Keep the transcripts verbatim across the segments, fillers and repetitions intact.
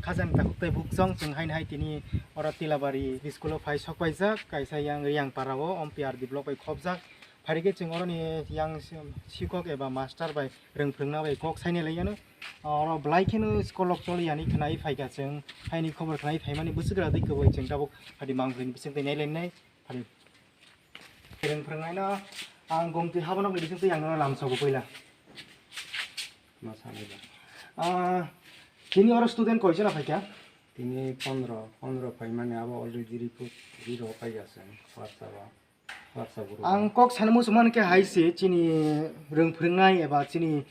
Hajani takhuk tei bukchong chwng haino hai tini oro Tilabari school o phai sokpaijak, kaisa yang Riyangpara o, M P R D block bai khopjak. Phaikhe chwng oroni yang si-, sikhok eba master bai rwng phwrwngna bai kok sainai lai yano. Oro belai kheno school rok choli yani khwnai phaikha chwng, haini khobor khwnai phaimani bwswk gra twi kwbwi chwng tabuk hadi mangpili bising twi nailainai. Hari. Kereng phrwngnaino ang gomti habanokni bisingtwi ang nono lamsogo puila. Ma sanai ba? Ah, tini oro student koijona phaikha? Tini pondro, pondro phaimani abo already report riro paijak chwng WhatsApp o. WhatsApp group o. Ang kok sana muchung mankhe hai se chini rwng phrwngnai eba chini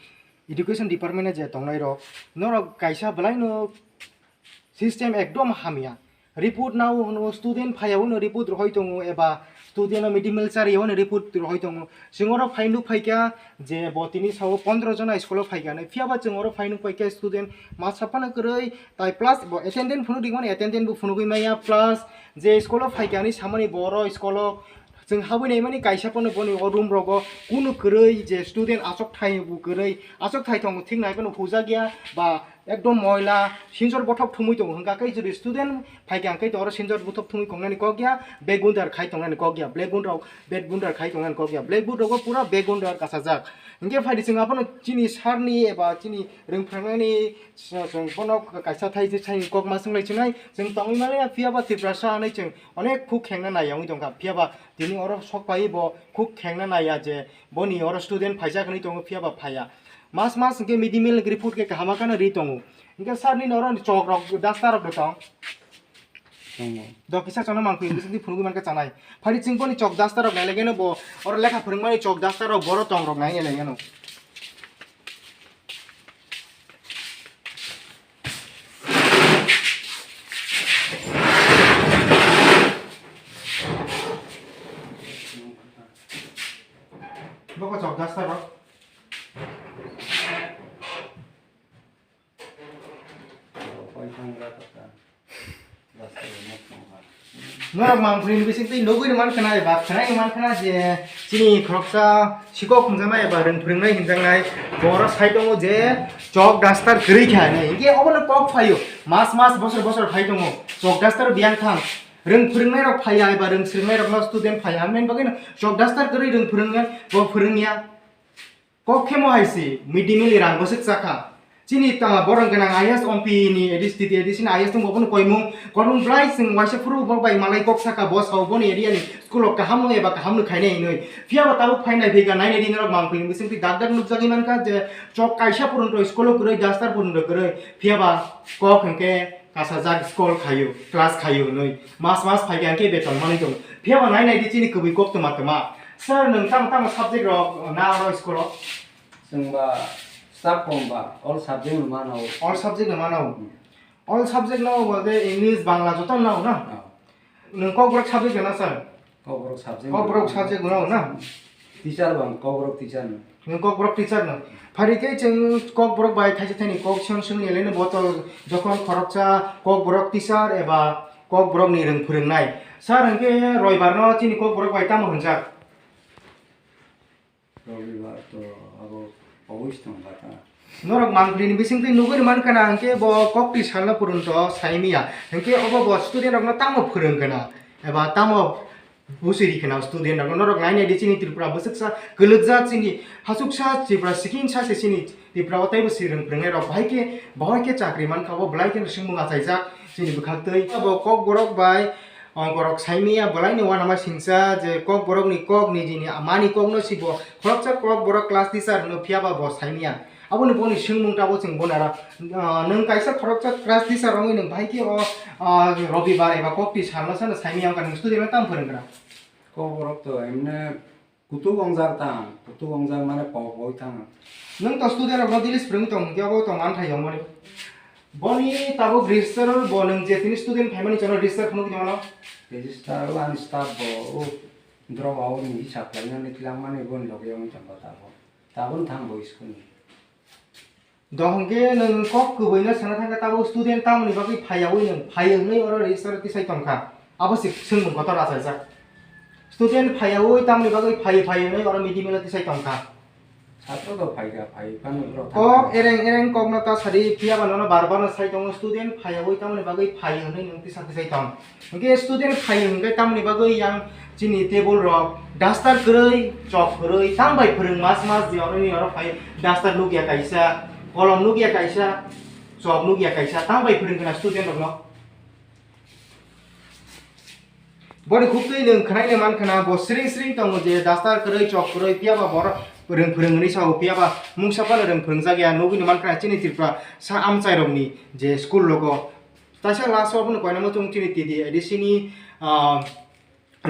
education department o je tongnairok, norok kaisa belaino system ekdom hamya. Report nao hwno student phaiya hwno report rohoi tongo eba student o mid day meal chariya hwno report rohoi tongo. Chwng oro phai nuk phaikha je bo tini sao pondro jona school o phaikha hinwi. Phiyaba chwng oro phai nuk phaikha student masa phano kwrwi tai plus bo attendance phunuk ringmani attendance bo phunugwi maya plus je school o phaikha hinwi samani bo oro school o chwng habwi naimani kaisa phano boni o room rogo kunu kwrwi je student achok thai bo kwrwi achok thai tongo thik nai phano hujakya ba ekdom moila sinjor bothop thumwi tongo hwnkha khe jodi student phaikha hwnkhe to oro sinjor bothop thumwi kongnani kok ya bag gundar khai tongnani kok ya black board rok bag gundar khai tongnani kok ya black board rogo pura bag gundar kasajak hwnkhe phaidi chwng abono chini sir ni eba chini rwng phrwngnani chwng bono kaisa thai je thai kok ma swng lai chinai chwng tongwi mani ya phiyaba Tiprasa hinwi chwng onek khuk khengna nai wngwi tongkha phiyaba tini oro sok pai bo khuk khengna nai ya je boni oro student phaijak hinwi tongo phiyaba phaiya. Mas mas hwnkhe mid day meal report khe kaham kheno ri tongo. Hwnkhe sir nini oro chok rok duster rok bo tong? Tongo. Do kisa chana mangpili bisingtwi phunugwi mankha chanai. Phari chwng boni chok duster rok nailaigeno bo oro lekha phwrwngmani chok duster rok boro tong rok nailaigeno. Boko chok duster rok. Norok mangpili ni bisingtwi nugwi mankha na eba khwnai mankha na je chini khoroksa sikok hwnjaknai eba rwng phwrwngnai hwnjaknai boro sai tongo je chok duster kwrwi kha hinwi. Hinkhe obono kok phaio mas mas bosor bosor phai tongo chok duster biyang thang. Rwng phwrwngnairok phaiya eba rwng swrwngnairokno student phaiya, hwnwi bagwino chok duster kwrwi rwng phwrwngya, bo phwrwngya. Kok khemo hai se, mid day meal ni rang bwswk chakha. Chini ta borok gwnang I A S, M P ni A D C, A D C ni I A S tongbo bono koimung, kormung belai chwng waisa phuru bo bai malai kok saka, bo sao boni area ni school o kaham no eba kaham no khainai hinwi. Phiya ba tabuk phainai phika nainai di norok mangpili ni bisingtwi dak dak nukjagwi mankha je chok kaisa porjonto school o kwrwi, duster porjonto kwrwi. Phiya ba kok hinkhe kasajak school khaio, class khaio hinwi. Mas mas phaikha hinkhe beton manwi tongo. Phiya ba nainai di chini kwbwi kok twma twma. Sir, nwng tamo tamo subject rok na oro school o? Chwng ba staff kom ba, all subject no mano. All subject no mano? Hmm. All subject no bolte English, Bangla joto no na? Ah. Nwng Kokborok subject no na, sir? Kokborok subject. Kokborok subject no na? Teacher bang, Kokborok teacher no. Nwng Kokborok teacher no. Phari khe chwng Kokborok bai thaisa thani kok song song ni leno boto jokhon khoroksa Kokborok teacher eba Kokborok ni rwng phwrwngnai. Sir, hinkhe roibar no chini Kokborok bai tamo hwnjak? Robibar to abo oboi tong kha ta. Norok mangpili ni bisingtwi nugwi mankha na, hinkhe bo kokti salna porjonto saimiya. Hinkhe obo bo student rokno tamo phwrwng kana eba tamo busi ri khana student rokno. Norok nainai di chini Tripura bwswksa kwlwkjak chini hachuksa Tripura sikinsa se chini Tripura o teibo swrwng phwrwngnai rok bahai khe, bahai khe chakri mankha bo belai kheno swngmung achaijak chini bwkhaktwi. Abo Kokborok bai Ongkorok saimiya belaino uanama singcha je Kokborokni kok nijini mani kokno sibo khoroksa Kokborok class teacher hwno phiyaba bo saimiya. Aboni boni swngmung tabuk chwng bono aro, ah, nwng kaisa khoroksa class teacher wngwi nwng bahai khe o, ah, Robibar eba kokti salno sano saimiya wngkha nwng student no tamo phwrwngkha? Kokborok to emne kutuk ongjak tang, kutuk ongjak mane pok poi tang. Nwng to student rokno daily swrwngwi tong hinkhe obo to manthai yongmani. Boni tabuk register bo nwng je tini student phaimani jono register phunuk tongmano. Register o ani staff bo o drop out ni hisab khlainani twlangmani boni loge wngwi tongkha tabuk. Tabuk thang bo school ni. Dohon khe nwng kok kwbwino sana thangkha, tabuk student tamoni bagwi phaiyaui nwng phai wngnai oro register tisai tongkha. Abo se swngmung kotor achaijak. Student phaiyaui tamoni bagwi phai phai wngnai oro mid day meal tisai tongkha. Aswk phai kha, phai phano norok kok thangkha. Ereng ereng kok no ta sadi, phiya ba nono bar bar no sai tongo, student phaiyawi tamoni bagwi phai hwnwi nwng tisa tisai tong. Hwnkhe student phai hwnkhe tamoni bagwi yang chini table rok duster kwrwi, chok kwrwi, tang bai phwrwng mas mas di oro ni oro phai duster nukya kaisa, kolom nukya kaisa, chok nukya kaisa, tang bai phwrwng khna student rokno. Boni khuk twi nwng khwnai ni man khna, bo sring sring tongo je duster kwrwi, chok kwrwi, phiya ba borok phwrwng phwrwng hwnwi sao, phiya ba mungsa phano rwng phwrwng jak ya, nugwi ni man khna chini Tripura sa amchai rokni je school rogo. Taisa last o abono koinama chwng chini T T A D C ni, ah,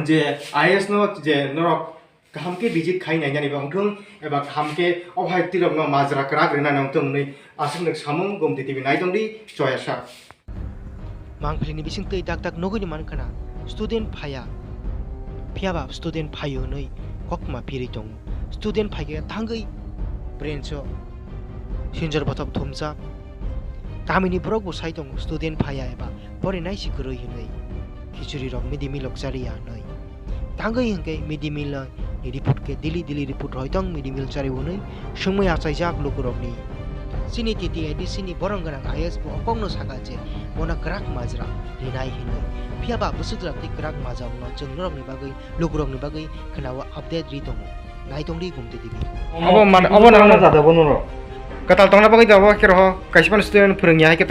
je I A S no je norok kaham khe visit khai nainani ba wngthung, eba kaham khe o hai twirokno majra kwrak rwna nangthung hwnwi aswk nuk samung Gomti T V naitongdi choyasa. Mangpili ni bising twi dak dak nugwi ni man khna student phaiya, phiya ba student phaio hwnwi koktma phirwi tongo. Student phaikhe thangwi branch o sinjor bothop thumjak. Kamini borok bo sai tongo student phaiya eba porinai si kwrwi hwnwi, khichuri rok midi milok chariya hwnwi. Tangwi hwnkhe midi meal ni report khe daily daily report roi tong midi meal chari hwnwi swngmwi achaijak lukurokni. Chini T T A D C ni borong gwnang I A S bo okokno sakha je bono kwrak majra rinai hwnwi. Phiya ba bwswk jora tei kwrak majra wngno chwng norokni bagwi, lukurokni bagwi khwnao update ri tongo. Naitongdi Gomti T V. Obo man, obo nang jada bono ro. Kwtal tongna bagwi da obo khe roho kaisa phano student phwrwngya hai khe tong.